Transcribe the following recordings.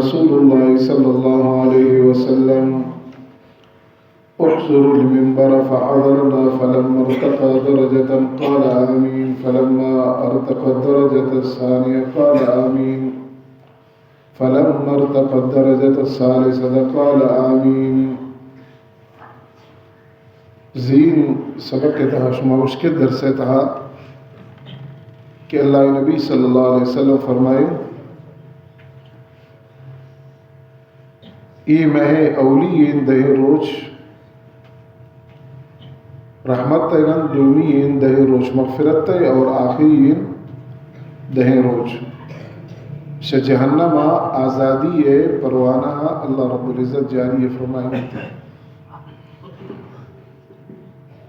رسول الله صلى الله عليه وسلم: احضروا المنبر، فحضرنا، فلما ارتقى درجة قال آمين، فلما ارتقى الدرجة الثانية قال آمين، فلما ارتقى الدرجة الثالثة قال آمين. زین سبق ءِ تہا شما اشکت، درس ءِ تہا، کہ اللہ ءِ نبی صلی اللہ علیہ وسلم فرمائے، اے ماہ ءِ اولی ایں دہیں روچ رحمت ءِ اَنت، دومی ایں دہیں روچ مغفرت ءِ، اور آخری ایں دہیں روچ شہ جہنم ءِ آزادی ءِ پروانہ اللہ رب العزت جاری فرمائینیت.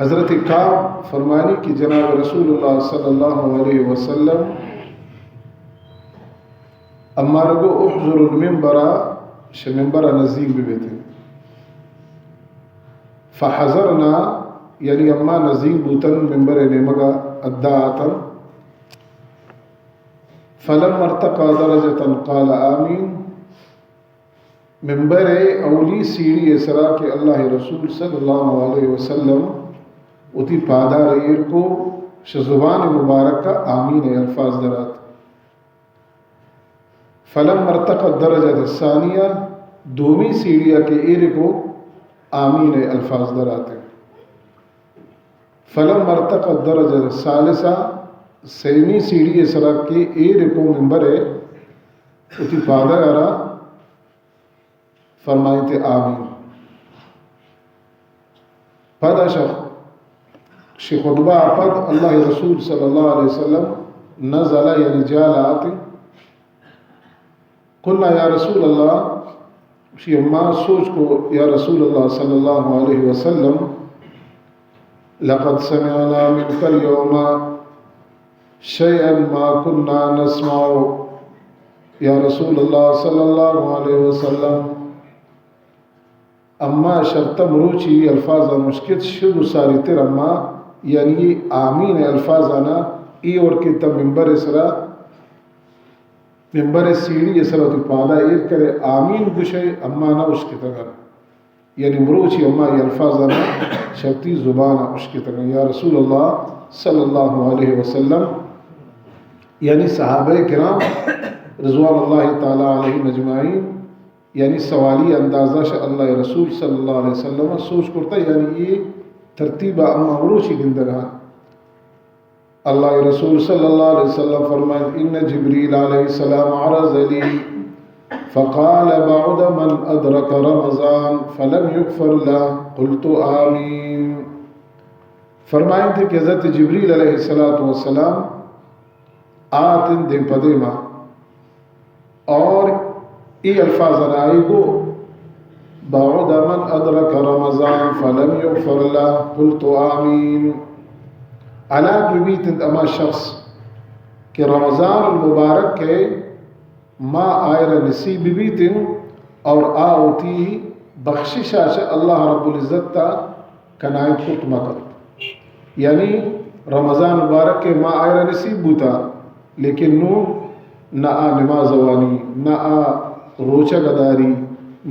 حضرت کعب فرمانی کہ جناب رسول اللہ صلی اللہ علیہ وسلم امارا گو: احضر المنبر، شہ ممبر ءَ نزیک ببیت. فحضرنا، یعنی اما نزیک بوتن، ممبر ءِ نیمگ ءَ ادا آتن. فلما ارتقى درجة قال آمين. ممبر ءِ اولی سیڑھی ءِ سرا کہ اللہ ءِ رسول صلی اللہ علیہ وسلم وتی پادار ءَ ایر کو، شہ زبان مبارک ءَ آمین ءِ الفاظ درات. فلما ارتقى الدرجة الثانية، دومی سیڑھی ءَ کہ ایر کو، آمین ءِ الفاظ درات. فلما ارتقى الدرجة الثالثة، سیمی سیڑھی ءِ سرا کہ ایر کو ممبر ءَ، وتی پادگ ءَ را فرمائیت آمین. پدا شہ، شہ خطبہ ءَ پد اللہ ءِ رسول صلی اللہ علیہ وسلم نزل، یعنی جہل ءَ آتیں. قلنا یا رسول اللہ، شی اما سوچ کو، یا رسول اللہ صلی اللہ علیہ وسلم، لقد سمعنا منك اليوم شيئا ما كنا نسمع. یا رسول اللہ صلی اللہ علیہ وسلم، اما شرتہ مروچی الفاظ ءَ اشکت، شد و ساری تر اما، یعنی آمین ءِ الفاظ آنا، اے وڑ کہ تہ ممبر ءِ سرا، ممبر ءِ سیڑھی ءِ سرا وتی پادا ایر کرے، آمین گشے، اما نہ اشکتگ اَنت. یعنی مروچی اما اے الفاظ آنا شہ وتی زبان ءَ اشکتگ اَنت. یا رسول اللہ صلی اللہ علیہ وسلم، یعنی صحابہ کرام رضوان اللہ تعالی علیہم اجمعین، یعنی سوالی انداز ءَ شہ اللہ ءِ رسول صلی اللہ علیہ وسلم ءَ سوچ کرتا، یعنی اے ترتیب ءَ اما مروچی گندگ ءَ اَنت. اللہ ءِ رسول صلی اللہ علیہ وسلم فرمائیت، ان جبریل علیہ السلام عرض لی فقال بعد من ادرک رمضان فلم یغفر له، قلت آمین. فرمائیت کہ حضرت جبریل علیہ الصلوۃ والسلام آتن دیم پہ دیما، اور اے الفاظ آئی گو، بعد من ادرک رمضان فلم یغفر له، قلت آمین. ہلاک ببیت انت ہما شخص کہ رمضان المبارک ءِ ماہ آئرا نصیب ببیت انت اور آ وتی بخشش ءَ چہ اللہ رب العزت ءَ کنائیں کت مکنت. یعنی رمضان مبارک ءِ ماہ آئرا نصیب بوتا، لیکن نوں نہ آ نماز وانی، نہ آ روچگ داری،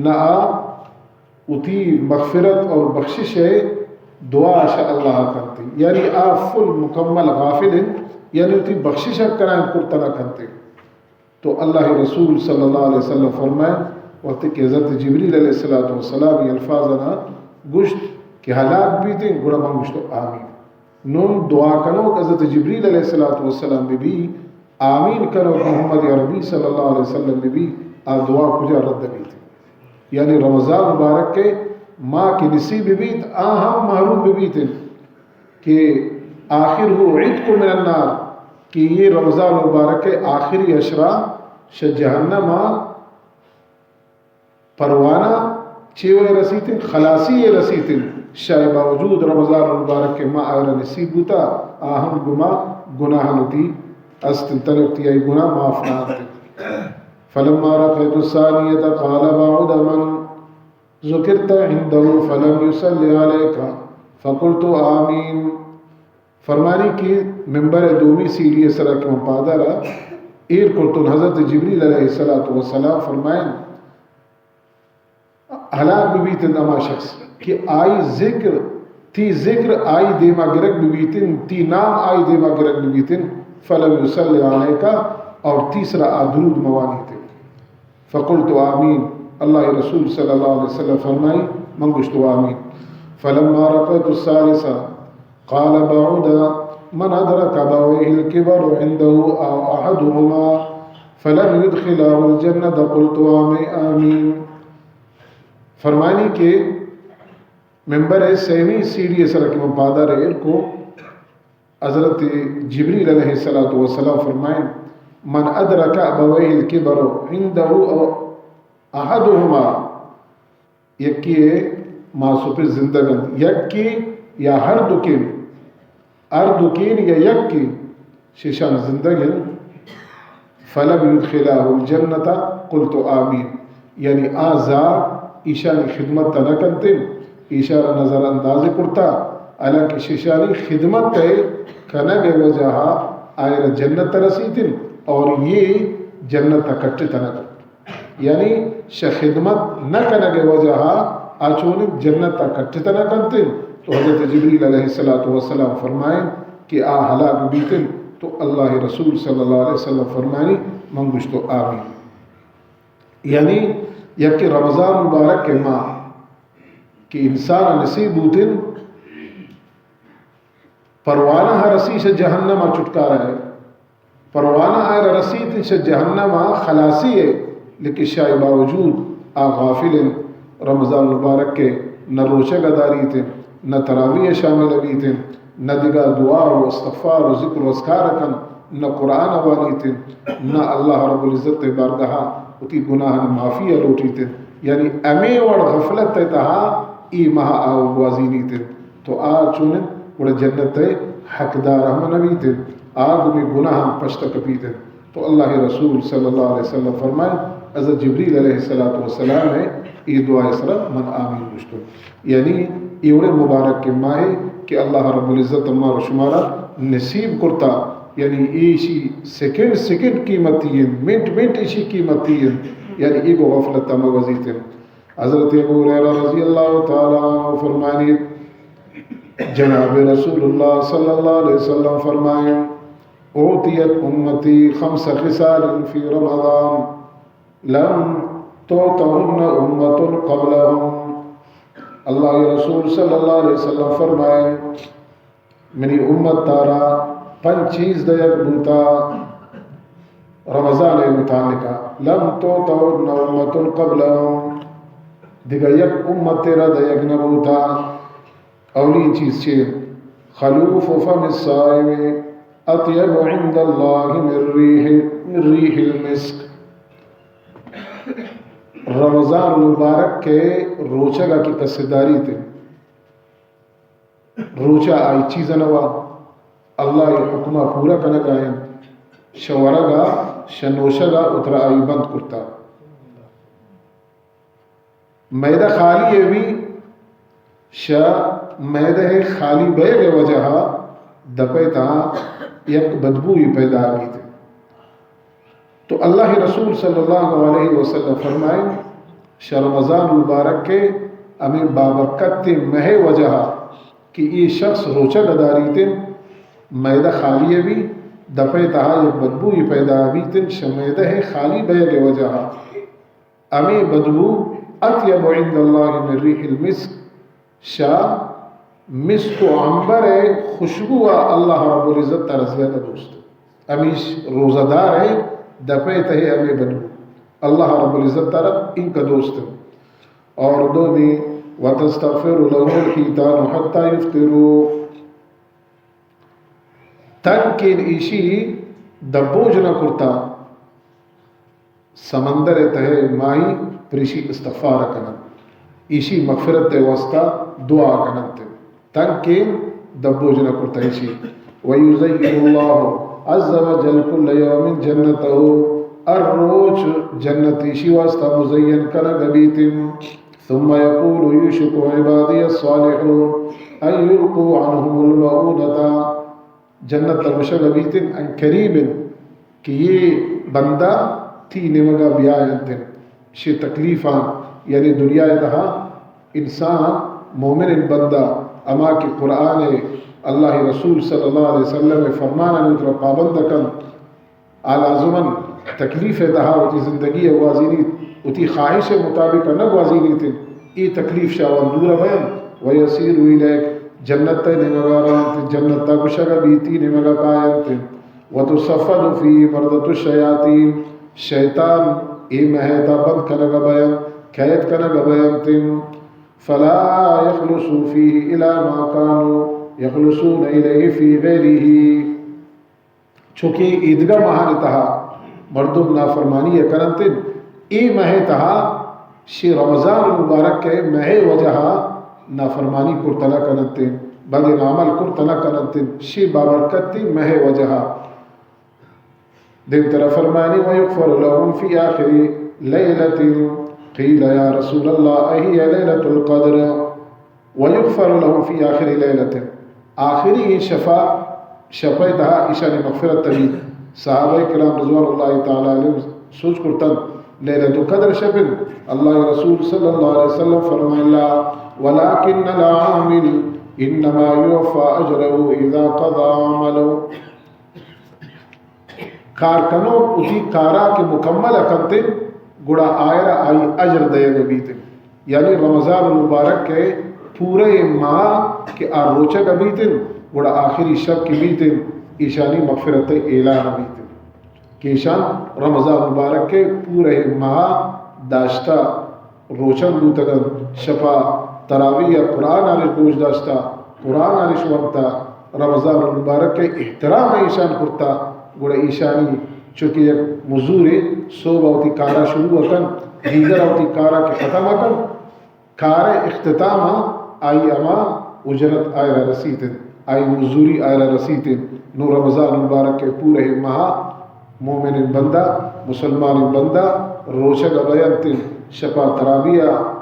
نہ آ وتی مغفرت اور بخشش ءِ دعا شہ اللہ کنت. یعنی آ فل مکمل غافل انت، یعنی وتی بخشش ءَ کنائیں کرت نہ کنت. تو اللہ ءِ رسول صلی اللہ علیہ وسلم فرمائیت، وقتی کہ حضرت جبریل علیہ الصلوۃ والسلام اے الفاظ آنا گوشت کہ ہلاک بیت انت، گڑا من گوشت آمین. نوں دعا کنوک حضرت جبریل علیہ الصلوۃ والسلام ببی، آمین کنوک محمد عربی صلی اللہ علیہ وسلم ببی، آ دعا کجا رد بیت؟ یعنی رمضان مبارک ءِ ماہ کہ نصیب بیت، آ ہم محروم ببیت انت. کہ آخرہ عتق من النار، کہ اے رمضان مبارک ءِ آخری عشرہ شہ جہنم ءَ پروانہ چے وئے رسیت انت، خلاصی ءَ رسیت انت. شہ باوجود رمضان مبارک ءِ ماہ آئرا نصیب بوتا، آ ہم گما گناہانی وتی است انت، تنے وتی آئی گناہ معاف نہ انت. فلما رقيت الثانية قال بعد من ذكرت عنده فلم يصل عليك فقلت آمين. فرمانی کہ ممبر ءِ دومی سیڑھی ءِ سرا کہ من پادارا ایر کرتون، حضرت جبریل علیہ الصلوۃ والسلام فرمائیں، ہلاک بہ بیت انت ہما شخص کہ آئی ذکر، تی ذکر آئی دیما گرگ بہ بیت انت، تی نام آئی دیما گرگ بہ بیت انت، فلم یصل علیک، اور تی سرا آ درود موانیت انت۔ فقلت آمین، اللہ رسول صلی اللہ علیہ وسلم فرمائی، من گوشت آمین۔ فلما رقیت الثالثہ قال بعد من ادرک ابویہ الکبر عنده او احدهما فلم یدخلاه الجنة، قلت آمین۔ فرمانی کہ ممبر ءِ سیمی سیڑھی ءِ سرا کہ من پادار ءَ ایر کو، حضرت جبریل علیہ الصلوۃ والسلام فرمائیں، من ادرک ابویہ الکبر عنده او احدهما، یکے ءِ ماس و پت زندگ انت، یکے یا ہر دکیں، ہر دکیں یا یکے شیشان زندگ انت، فلم یدخلاه الجنة، قلت آمین۔ یعنی آ زا ایشانی خدمت نہ کنت انت، ایشارا نظر انداز کرتا، حالانکہ شیشانی خدمت ءِ کنگ ءِ وجہ ءَ آئرا جنت رسیت انت اور یہ جنت کٹت نہ کنت۔ یعنی شہ خدمت نہ کنگ ءِ وجہ ءَ آ چونیں جنت ءَ کٹت نہ کنت انت۔ تو حضرت جبریل علیہ الصلوۃ والسلام فرمائیں کہ آ ہلاک بیت انت۔ تو اللہ رسول صلی اللہ علیہ وسلم فرمانی، من گوشت آمین۔ یعنی یکے رمضان مبارک ءِ ماہ کہ انسان نصیب بوت انت، پروانہ ءَ رسی شہ جہنم ءَ چھٹکارہ ءِ، پروانہ آئرا رسیت شہ جہنم ءَ خلاصی ءِ، لیکن شہ آئی باوجود آ غافل انت، رمضان مبارک ءِ نہ روچگ ءَ داریت انت، نہ تراویح ءَ شامل بیت انت، نہ دگہ دعا و استغفار و ذکر و اذکار کنت، نہ قرآن ءَ وانیت انت، نہ اللہ رب العزت ءِ بارگاہ ءَ وتی گناہانی معافی ءَ لوٹیت انت۔ یعنی ہمے وڑ غفلت ءِ تہا اے ماہ آ گوازینیت انت۔ تو آ چون انت؟ گڑا جنت ءِ حقدار ہم نہ بیت انت۔ آ گوں گناہاں پشت کپیت انت۔ تو اللہ رسول صلی اللہ علیہ وسلم فرمائیں، حضرت جبریل علیہ الصلوۃ والسلام ءِ اے دعا ءِ سرا من آمین گوشتوں۔ یعنی اے وڑیں مبارک ماہ کہ اللہ رب العزت مارا شمارا نصیب کرتا، یعنی ایشی سیکنڈ سیکنڈ قیمتی انت، منٹ منٹ ایشی قیمتی انت، یعنی اے گوں غفلت ءَ مہ گوزیت انت۔ حضرت ابو ہریرہ رضی اللہ تعالی عنہ فرمانیت، جناب رسول اللہ صلی اللہ علیہ وسلم فرمائیں، اعطیت امتی خمس خصال فی رمضان لم تعطهن امة قبلهم۔ اللہ رسول صلی اللہ علیہ وسلم فرمائیں، منی امت تارا پنچ چیز دیگ بوتا رمضان ءِ متعلقہ، لم تعطهن امة قبلهم، دگہ یک امت ءَ را دیگ نہ بوتا۔ اولی چیز چے؟ خلوف فم الصائم اطیب عند اللہ من ریح، من ریح المسک۔ رمضان مبارک ءِ روچگ ءَ کہ کسے داریت، روچ ءَ آئی چیز نہ وا، اللہ ءِ حکم ءَ پورا کنگ ءَ انت، شہ ورگ ءَ، شہ نوشگ ءَ وترا آئی بند کرتا۔ معدہ خالی ءَ بی، شہ معدہ ءِ خالی بئیگ ءِ وجہ ءَ دپ ءِ تہا یک بدبوئی پیدا بیت۔ تو اللہ رسول صلی اللہ علیہ وسلم فرمائیں، شہ رمضان مبارک ءِ ہمے بابرکت مہ ءِ وجہ ءَ کہ اے شخص روچگ ءَ داریت انت، معدہ خالی ءَ بی، دپ ءِ تہا یک بدبوئی پیدا بیت انت، شہ معدہ ءِ خالی بئیگ ءِ وجہ ءَ۔ ہمے بدبو اطیب عند اللہ من ریح المسک، شہ مسک و عنبر ءِ خوشبو ءَ اللہ رب العزت ءَ را زیادہ دوست۔ ہمیش روزہ دار ءِ دپ ءِ تہ ءِ ہمے بدبو اللہ رب العزت ءَ را انکہ دوست۔ اور دومی، وتستغفر له الحیتان حتی یفطروا، تنکیں ایشی دبوج نہ کرتا، سمندر ءِ تہ ءِ ماہی پریشی استغفار کنن، ایشی مغفرت ءِ واسطہ دعا کنن۔ تنکیں دبوج نہ کرتا ایشی۔ ویزین اللہ عز وجل کل یوم جنته، ہر روچ جنت ایشی واسطہ مزین کنگ بیت۔ ثم یقول یوشک عبادی الصالحون ان یلقوا عنهم المؤونة۔ جنت ءَ گوشگ بیت انت، ان قریب انت کہ یہ بندہ تی نیمگا بیاینت انت، شی تکلیفاں یعنی دنیا ءِ تہا انسان، مومن بندہ، ہما کہ قرآن ءِ، اللہ ءِ رسول صلی اللہ علیہ وسلم ءِ فرمانانی ترا پابند کنت، آ لازماً تکلیف ءِ تہا وتی زندگی ءَ گوازینیت، وتی خواہش ءِ مطابق نہ گوازینیت انت۔ اے تکلیف شاوان دور بینت۔ ویسیروا الیک، جنت ءِ نیمگا رانت، جنت ءَ گوشگ بیتی نیمگا کاینت۔ وتصفد فیہ مردۃ الشیاطین، شیطان اے مہ ءِ تہا بند کنگ بینت، قید کنگ بینت۔ فلا یخلصوا فیہ الی ما کانوا یخلصون الیہ فی غیرہ۔ چونکہ اے دگہ ماہانی تہا مردم نافرمانی ءَ کننت انت، اے مہ ءِ تہا، شی رمضان المبارک ءِ مہ ءِ وجہ ءَ نافرمانی کرت نہ کننت انت، بدیں عمل کرت نہ کننت انت، شی بابرکتیں مہ ءِ وجہ ءَ۔ دیمترا فرمانی، ویغفر لهم فی آخر لیلۃ، قیل یا رسول اللہ اہی لیلۃ القدر؟ ویغفر لهم فی آخر لیلۃ، آخری اے شفا، شپ ءِ تہا ایشانی مغفرت بیت۔ صحابہ کرام رضوان اللہ تعالی علیہم سوچ کرتنت، لیلۃ القدر شپ انت؟ اللہ ءِ رسول صلی اللہ علیہ وسلم فرمائلا، ولکن العامل انما یوفی اجرہ اذا قضی عملہ۔ کار کنوک وتی کارا کہ مکمل کنت انت، گڑا آئرا آئی اجر دئیگ بیت انت۔ یعنی رمضان المبارک ءِ پورہ ماہ کہ آ روچگ بیت انت، گڑا آخری شپ کہ بیت انت، ایشانی مغفرت ءِ اعلان بیت انت کہ ایشان رمضان المبارک ءِ پورہ ماہ داشتہ، روچن بوتگ انت، شپا تراویح ءَ قرآن آنش گوش داشتہ، قرآن آنش ونتہ، رمضان المبارک ءِ احترام ءَ ایشان کرتہ، گڑا ایشانی چونکہ یک مزورے صبح ءَ وتی کارا شروع کنت، دیگر ءَ وتی کارا کہ ختم کنت، کار ءِ اختتام ءَ آئی ہما اجرت آئرا رسیت انت، آئی مزوری آئرا رسیت انت۔ نوں رمضان المبارک ءِ پورہ ماہ مومن بندہ، مسلمان بندہ روچگ بینت انت، شپا تراویح ءَ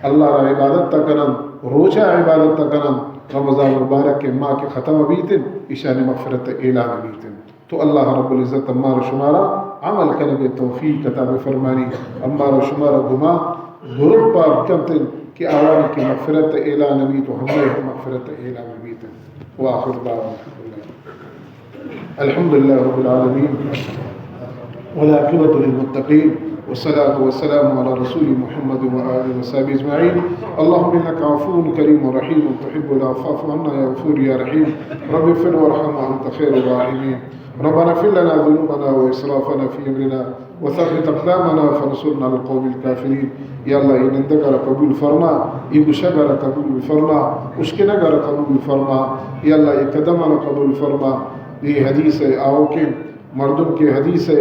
اللہ را عبادت تا کنن، روچا عبادت تا کنن، رمضان مبارک ءِ ماہ کہ ختم بیت انت، ایشانی مغفرت ءِ اعلان بیت انت۔ تو اللہ رب العزت امار و شمارا عمل کنگ ءِ توفیق عطا بفرمانی، امار و شمارا گما گروپ پاک کنت انت کہ آوانی کہ مغفرت ءِ اعلان بیت و ہمے ہم مغفرت ءِ اعلان بیت انت۔ وآخر دعوانا الحمد لله رب العالمين، والعاقبة للمتقين، والصلاة والسلام على رسول محمد وآله وصحبه أجمعين. اللهم إنك عفو كريم رحيم تحب العفو فاعف عنا يا غفور يا رحيم. رب اغفر وارحم وأنت خير الراحمين. ربنا اغفر لنا ذنوبنا وإسرافنا في أمرنا وثبت أقدامنا فانصرنا على القوم الكافرين. یا اللہ، اے نندگ ءَ را قبول فرما، اے گشگ ءَ را قبول فرما، اشکنگ ءَ را قبول فرما۔ یا اللہ، اے قدم ءَ را قبول فرما۔ اے حدیث ءِ آؤکیں مردم کہ حدیث ءِ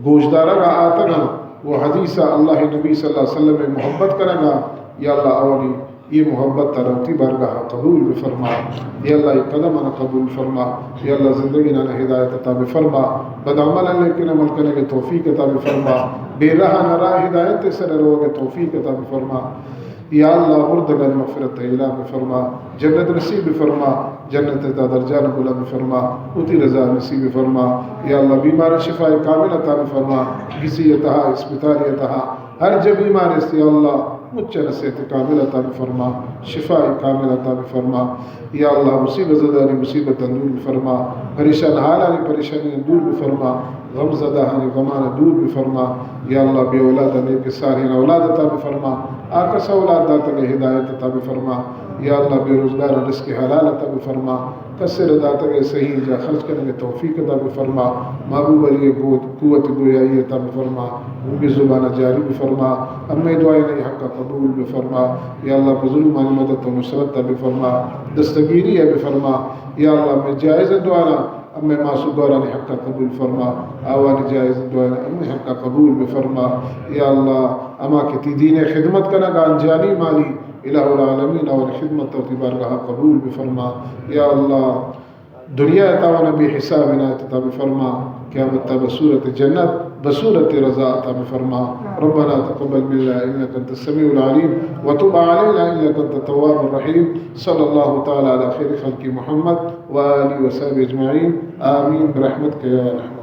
گوشدارگ ءَ آتگ انت، و حدیث ءَ اللہ ءِ نبی صلی اللہ علیہ وسلم ءِ محبت کنگ ءَ، یا اللہ، آوانی اے محبت ءَ را وتی بارگاہ ءَ قبول بفرما۔ یا اللہ، اے قدم ءَ را قبول فرما۔ یا اللہ، زندگی ءَ ہدایت عطا بفرما۔ بد عمل ءَ نیکیں عمل کنگ ءِ توفیق عطا بفرما۔ بے راہ ءَ را ہدایت ءِ سر ءَ روگ ءِ توفیق عطا بفرما۔ یا اللہ، مردگانی مغفرت ءِ اعلان بفرما، جنت نصیب بفرما، جنت ءِ تہا درجان بلند بفرما، وتی رضا نصیب بفرما۔ یا اللہ، بیمار شفاء کامل عطا بفرما، گسی ءِ تہا، اسپتال ءِ تہا، ہر جا بیمار است، یا اللہ، مچ ءَ را صحت کامل عطا بفرما، شفاء کامل عطا بفرما۔ یا اللہ، مصیبت زدانی مصیبتاں دور بفرما، پریشان حالانی پریشانیاں دور بفرما، غم زدہانی غماں دور بفرما۔ یا اللہ، بے اولاد ءَ نیک صالحیں اولاد عطا بفرما، آ کس ءَ اولاد داتگ ءَ ہدایت عطا بفرما۔ یا اللہ، بے روزگار ءَ رزق حلال عطا بفرما، کس ءَ را داتگ ءَ صحیح جا خرچ کنگ ءِ توفیق عطا بفرما۔ محبوب علی ءِ قوت، قوت گویائی عطا بفرما، بے زبان ءَ جاری بفرما۔ امے دعائیں حق ءَ قبول بفرما۔ یا اللہ، مظلومانی مدد و نصرت عطا بفرما، دستگیری عطا بفرما۔ یا اللہ، مئے جائز دعانا، امے ماس و گورانی حق ءَ قبول فرما، آوانی جائز دعانا امے حق ءَ قبول بفرما۔ یا اللہ، اما کہ تئی دین ءِ خدمت کنگ ءَ انت جانی مالی، الہ العالمین، آوانی خدمت ءَ وتی بارگاہ ءَ قبول بفرما۔ یا اللہ، دنیا ءِ تہا آوانا بے حساب عنایت عطا بفرما، قیامت ءَ بصورت جنت، بصورت رضا عطا بفرما۔ ربنا تقبل منا إنك أنت السميع العليم وتب علينا إنك أنت التواب الرحيم۔ صلى الله تعالى على خير خلقه محمد وآله وصحبه أجمعين. آمين برحمتك يا أرحم